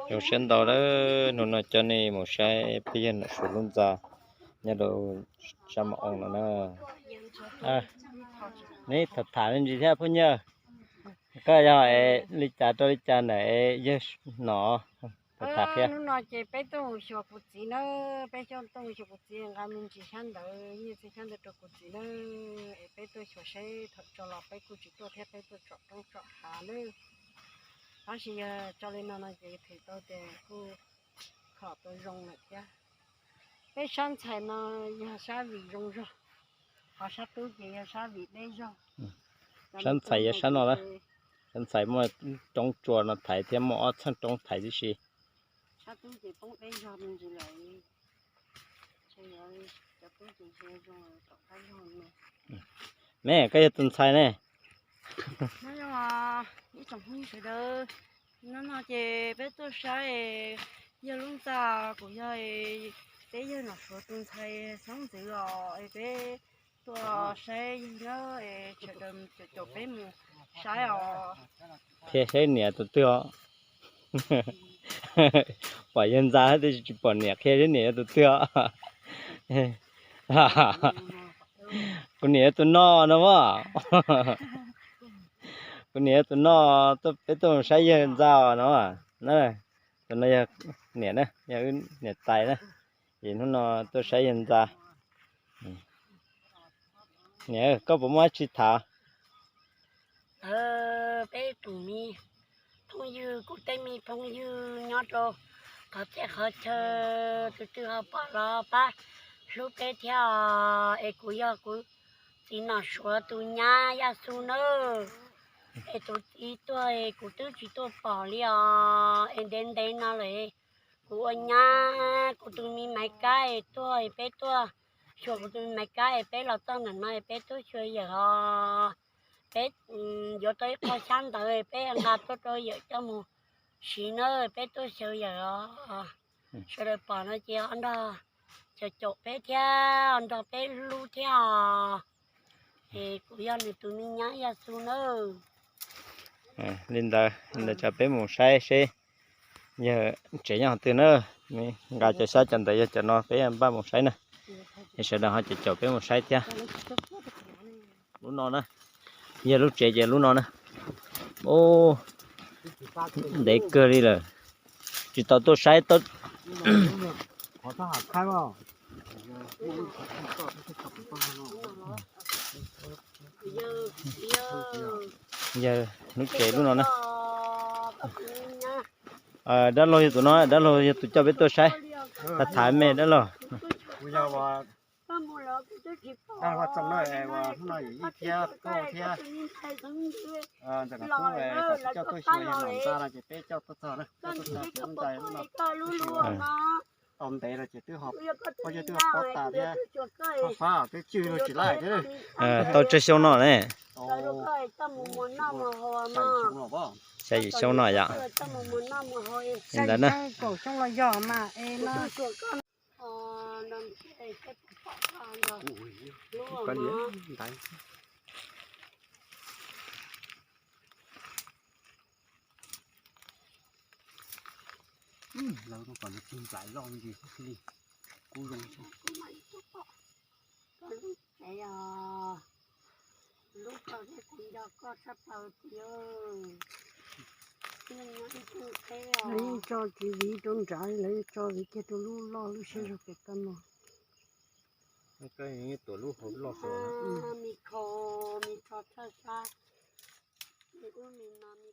Zoo siab ntau lawm, hnub no coj nej mus saib peb yawg nom Suav lub ntxa nyob rau sab Mos Oo no na. Neb tham tham me ntsis thiab phooj ywg, koj yog li cas rau li cas ntawm yawg nom? Tham thiab. Hnub no ces peb tuaj mus xyuas kuv txiv na, peb tuaj mus xyuas kuv txiv, nqa me ntsis xyab ntawv, nyiaj txiag xyab ntawv rau kuv txiv na, es peb tuaj xyuas seb thaum tso los peb kuj tsis tuaj thiab, peb tuaj tsom roob tsom hav na. Tab sis yog tso li no no ces them tau tias kuj khom tau zoo lawm thiab. Peb sab ntxhais no yog sab vim zoo zog, ho sab tub ces yog sab vim deb zog. Sab ntxhais yog sab no lawm, sab ntxhais muaj roob tsua no thaiv thiab muaj ob txheej roob thaiv tib si. Sab tub ces poob deb zog me ntsis lawm. Me, koj yog tus ntxhais ne? Ib tsoom phooj ywg sawv daws, hnub no ces peb tuaj saib yawg lub ntxa, kuv yog peb yawg nom Suav tus ntxhais xeeb ntxwv os, es peb tuaj saib yawg na, es sawv daws caum caum peb mus saib os. Qhia saib niam tus twg os. Pom yawg ntxa tab sis tsis pom niam, qhia saib niam yog tus twg os. Kuv niam yog tus no no mas. Kuv niam yog tus no, peb tuaj mus saib yawg ntxa os no. Tus no yog niam na, yog wb niam tais na. Ces hnub no tuaj saib yawg ntxa. Niam, koj puas muaj dab tsi tham? Peb tus me phooj ywg, kuv tej me phooj ywg nyob rau qhov txhia qhov chaw, tus twg ho pom los pab hlub peb thiab os. Es kuv yog kuv txiv nom Suav tus nyab Yaj Xu nawb. Es tus txiv tuag es kuv twb tsis tuaj pom li os. Es ntev ntev no lawm kuv ua nyab, kuv tus me Maiv Kab es tuag es peb tuaj xyuas kuv tus me Maiv Kab es peb los txog ntawm no es peb tuaj xyuas yawm os. Peb yuav tau ib qho xyab ntawv peb nqa tuaj rau yawm coj mus siv na, peb tuaj xyuas yawm os. Sawv daws pom no ces ho nrog caum caum peb thiab, nrog peb hlub thiab os. Es kuv yog nws tus me nyab Yaj Xu nawb. Li ntawd, li ntawd cov peb mus saib seb yawg tsev nyob qhov twg na. Nqa cov xyab cov ntawv yog cov no peb npaj mus saib na. Es sawv daws ho caum caum peb mus saib thiab. Lub no na, yog lub tsev ces lub no na. Ntev kawg li lawm, tsis tau tuaj saib. Yog lub tsev lub no na. Dab laug yog tus no, dab laug yog tus coj peb tuaj saib. Tham tham me dab laug. Tau ntev los ces twb ho pob tas thiab, ho fab twb cwj los tsis laij thiab. Tau tsawg xyoo no ne? Xya yim xyoo no yom. Li ntawd na. Lawv no kom nws tig nplaim loj ntsis xwb li. Kub zoo. Lub tso thiab kuv nco koj tshaj plaws tiag. Lawv yeej tso tsis viv rau nrad, lawv yeej tso viv kiag rau lub loj lub siab zog pem toj no. Tuam lub hauv loj saud. Me kho, me tso tshaj sab, me ub me no me